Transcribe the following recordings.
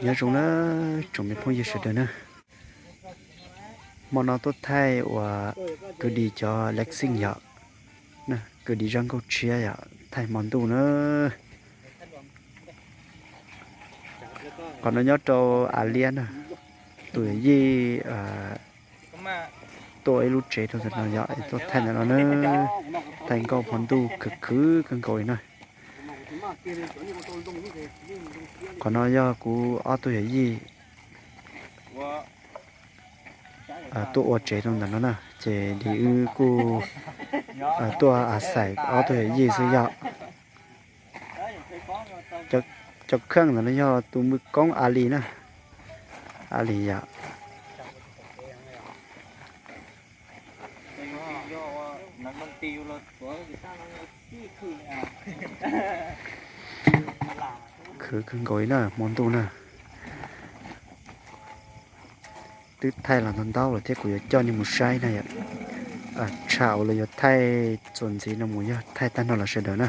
Nyob zoo na tsoom me phooj ywg sawv daws na. Hmo no tuaj thaij uas kwv Dim cov lav xeej yom. Kwv Dim zaj nkauj tshiab yom, thaij hmo ntuj na. Qhov no nyob rau Av Liab na. Tus yawm yij tuaj ib lub tsev rau ntawm no yom, tuaj thaij ntawm no na. Thaij nkauj hmo ntuj khwv khwv kawg nkaus li na. Qhov no yog kuv ob tug yawm yij tuaj ua tsev rau ntawm no na, ces Dim wb kuj tuaj a xais ob tug yawm yij xwb yom. Cov kheej ntawm no yog tus mwj koob A Lis na, A Lis yom. Khwv kawg nkaus li na hmo ntuj na. Twb thaij los ntau ntau lawm thiab, kuv yuav coj nej mus saib na yom. Tsham uas lawv yuav thaij txuas ntxiv no mus yog thaij tag nrho los sawv daws na.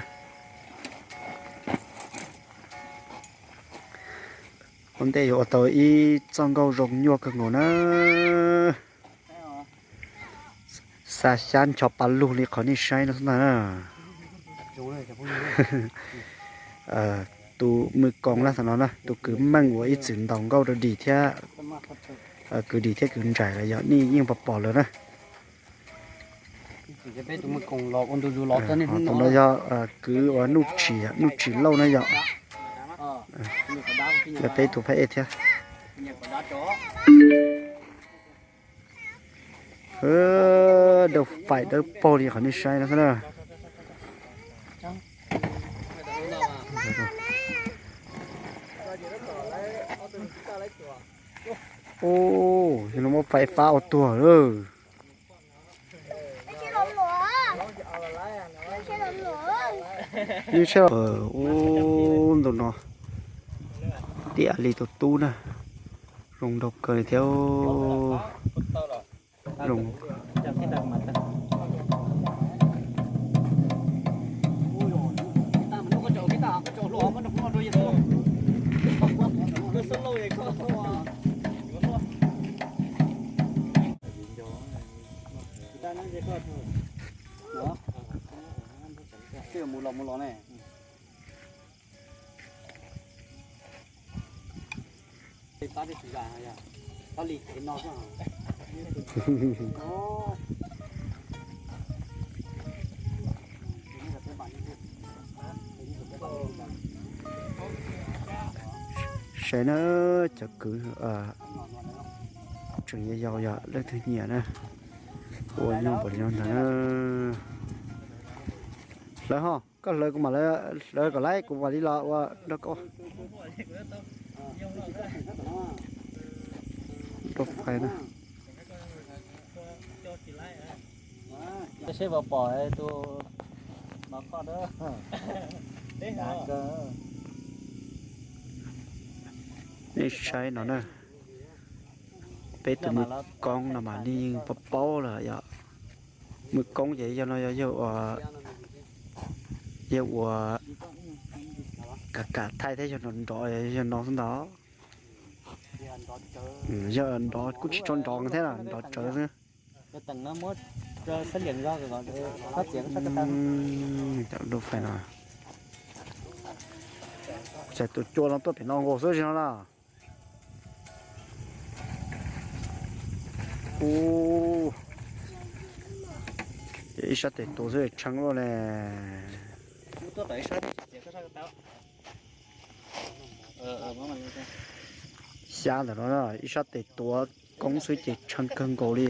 Ua ntej yuav ua tau ib txoj nkauj zoo nyuaj kawg nkaus na. Xa xyab ncho pa lug li qhov nej saib no xwb ntag na. Tus mwj koob lab thaum no na, tus kwv Meej uas ib txwm ntaus nkauj rau Dim thiab, kwv Dim thiab kwv Ntsais los yog nej yeej pom pom lawm na. Tus no yog kwv uas Nuj Tsim, Nuj Tsim Lauj na yom. Yog peb tus phab ej thiab. Dawb faim dawb paug li qhov nej saib no xwb na. Ub, yog no muab faib fab ua tuag lawm. Ub, ntu no tiam li tus tub na, zoo nraug kawg li thiab. Zoo. Saib na, cov kwv tseem yau yau yom, leej twg nyiam na, ua nyuaj npaum li no ntag na. Hlawv ho, koj hlawv kuv mam hlawv kom laib kuv mam li los ua nrog koj. Rau fais na. Seb puas pom tus no koj na. Nej saib no na, peb tus mwj koob no mas nej yeej paub paub lawm yom. Mwj koob ces yog no yog yawg uas, yawg uas kam kam thaij thiab, yog nrov nrov yog no xwb ntag. Yog nrov kuj tsis tshua nrov thiab, nrov tsawv xwb. Cov lub fais no, cas tus cua no tuaj pem no nkaus xwb no na. Ub, ib sab tes tuav xwb tshee luaj ne. Xyab ntawm no ib sab tes tuav koob xwb ces tshee kawg nkaus li.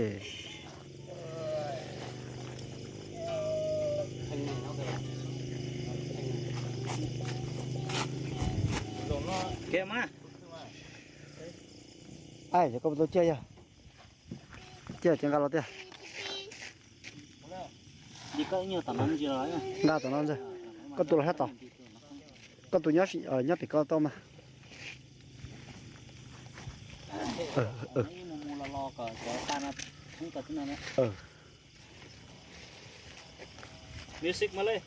Ai, yog koj tau ciaj yog, ciaj ces nqa los tiag. Nqa tom no ntag, koj tus los sab tod, koj tus nyob pem koj tau mas. Los kom cov ta no thoob tau tib no na. Music mas li.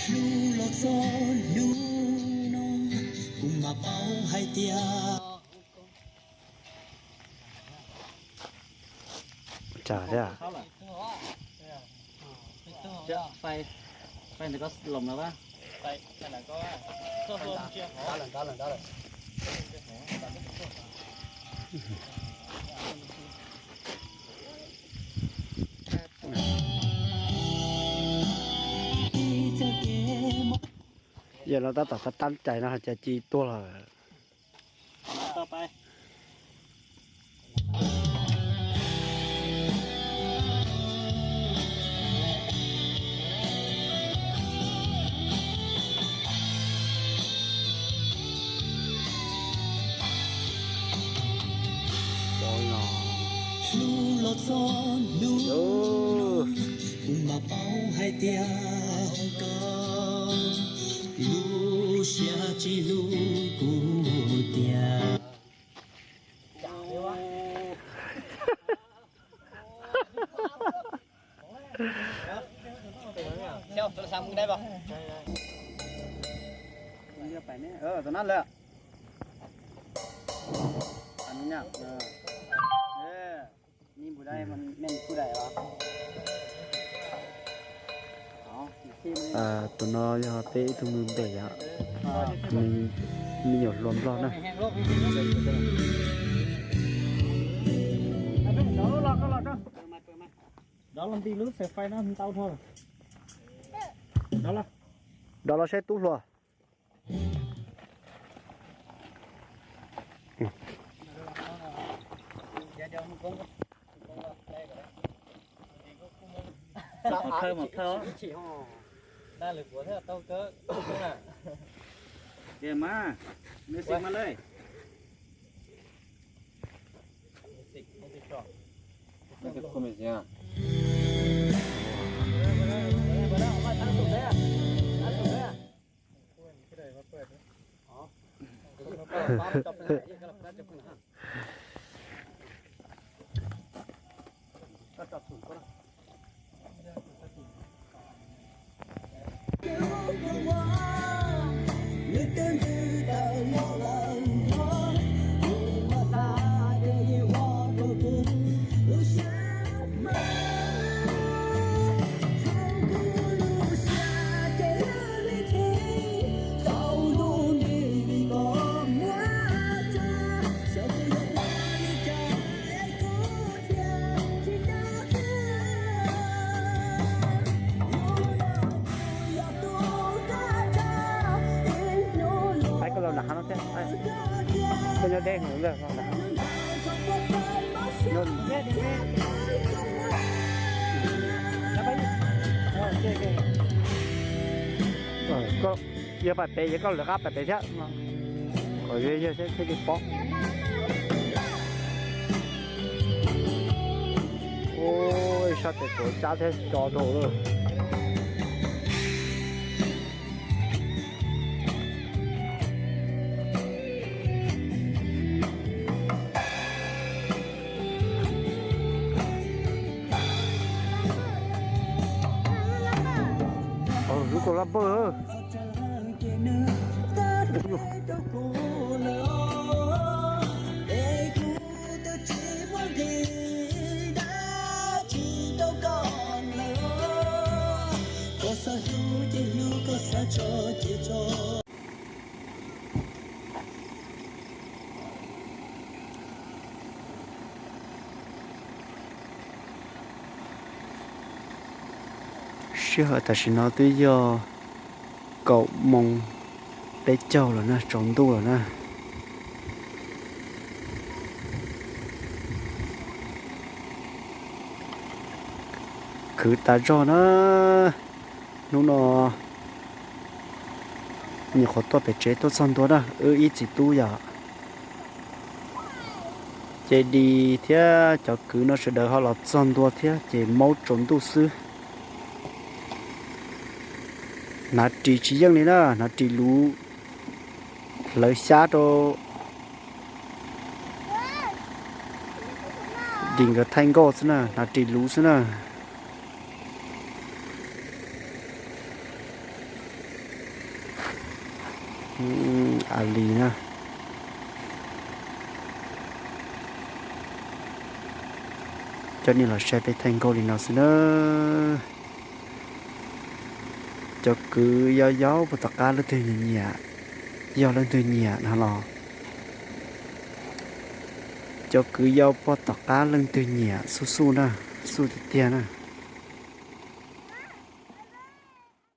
Hlub los txog hnub no, kuv mam paub hais tias. Tsam thiab. Yog no tab tom tab tab cais no hais tias ci tuag lawm. Hlub los txog hnub no, kuv mam paub hais tias koj lub siab tsis hlub kuv tiag. Tus no yog peb ib tug me npe yom, me nyuam hluas nplog na. Dov los saib tub hluas. Thawj mas thawj. Mas li. Peb koj los nram hav no thiab. Koj nyob deb heev ntag. Yog pais pem ces koj lawv qab pais pem thiab. Kom yog yog thiaj li pom. Ua ib sab tes tuav tsab thiab tso rau lawm. Lub kaus laj npawg. Sij hawm tam sim no twb yog kaum moos peb caug lawm na, tsaus ntuj lawm na. Khwv tas zog na. Hnub no nyuam qhuav tuaj pem tsev tuaj txog ntua na, wb ib txiv tub yom. Ces Dis thiab cov kwv no sawv daws ho los txog ntua thiab ces maub tsaus ntuj xwb. Hnav ris tsis yeej li na, hnav ris luv hlawv xyab rau Dis nkawd thaij nkauj xwb na, hnav ris luv xwb na. A li na, coj nej los saib peb thaij nkauj li no xwb na. Cov kwv yau yau puag tom qab leej twg nyiam nyiam, yog leej twg nyiam no los, cov kwv yau puag tom qab leej twg nyiam xub xub na, xub tiag tiag na.